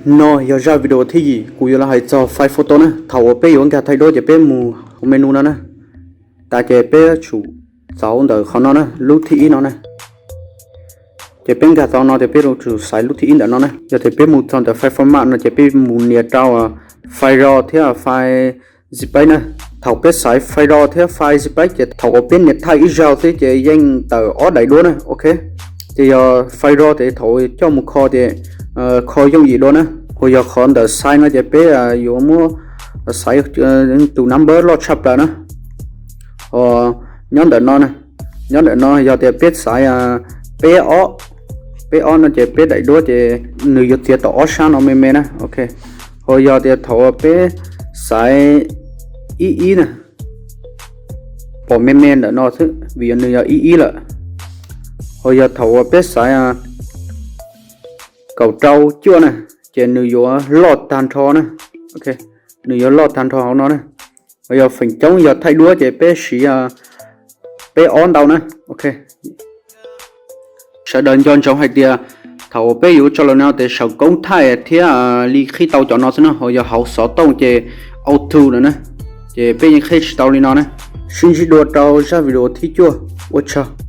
No yog zaj video thib yim, kuv yuav los hais txog file photo na. Thaum uas peb yuav nkag thaij duab ces peb mus hauv menu no na. Tas ces peb yuav tsum txauv ntawm qhov no na, lub thib ib no na. Ces peb nkag tau no ces peb yuav tsum xaiv lub thib ib ntawm no na. Yog tias peb mus txog ntawm file format no ces peb mus nias rau file raw thiab file zip paste na. Thaum peb xaiv file raw thiab file zip paste ces thaum uas peb nias thaij ib zaug xwb ces yeej tawm ob daim duab na, ok. Ces yog file raw ces thaum coj mus kho ces kho yooj yim dua na. Ho yog qhov ntawm size no ces peb yuav muab xaiv tus number loj tshaj plaws na. Ho nyob ntawm no, nyob ntawm no yog tias peb xaiv peb ob, peb ob no ces peb daim duab ces nws yuav txiav tau ob sab no me me na, ok. Ho yog tias thaum peb xaiv ib ib na, pom me me ntawm no xwb vim nws yog ib ib lawm. Ho yog thaum uas peb xaiv kaum rau cuaj na, ces nws yuav loj tag nrho na, ok. Nws yuav loj tag nrho hauv no na. Ho yog feem coob yog thaij duab ces peb siv peb ob ntau na, ok. Sawv daws nco ntsoov hais tias thaum uas peb yuav tso los no ces sawv koob thaij thiab li qhib tau cov no xwb na. Ho yog hauv xov tooj ces auto no na, ces peb yeej qhib tsis tau li no na. Sib ntsib dua rau zaj video thib cuaj, ua tsaug.